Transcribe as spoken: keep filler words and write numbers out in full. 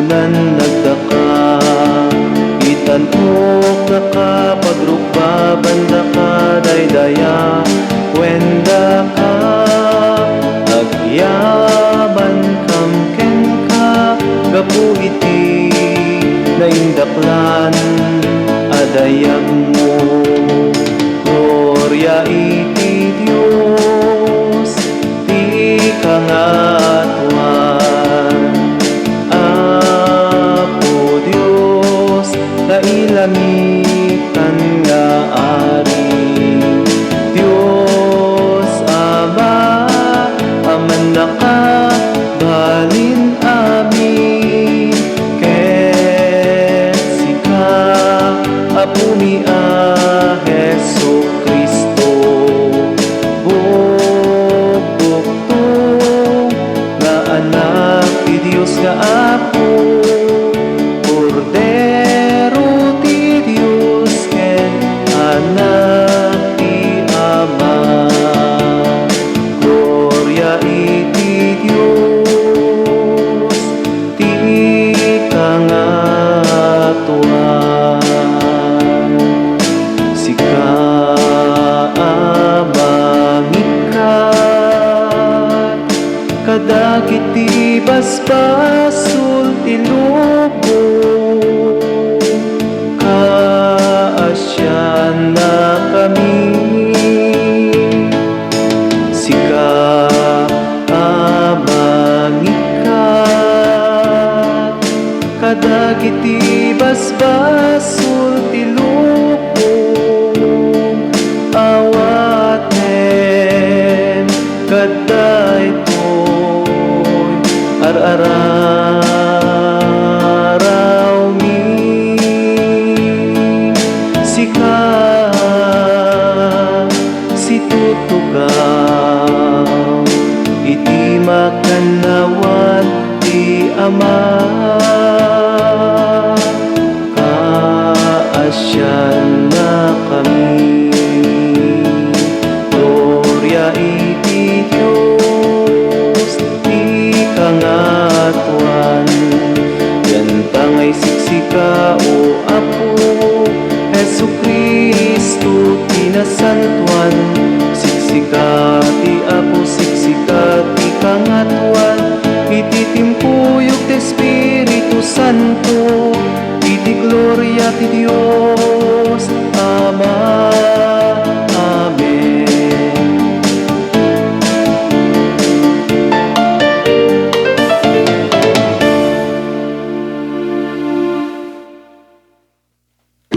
Nannagdaka, itan-okdaka, pagrukbabandaka, daydayawen daka, agyamankam kenka, gapu iti naindaklan a dayagmo. Gloria iti Dios, ti kangatoan. Apo Dios, nailangitan nga Ari, Dios Ama, a mannakabalin amin, ket sika, Apomi a Jesu-Cristo, bukbukto nga Anak ti Dios nga Apo, Kordero ti Dios ken Anak ti Ama. Gloria iti Dios ti kangatoan. Sika a mangikkat kadagiti basbasol ti lubong, kaasiannakami. Sika a mangikkat kadagiti basbasol ti lubong, awaten ket daytoy ar-ararawmi. Sika situtugaw iti makannawan ti Ama. Kaasiannakami. Gloria iti Dios ti kangatoan. Yantangay siksika, O Apo, Jesu-Cristo ti nasantoan. Siksika ti Apo, siksika ti kangatoan. Iti timpuyog ti Espiritu Santo, iti gloria ti Dios Ama.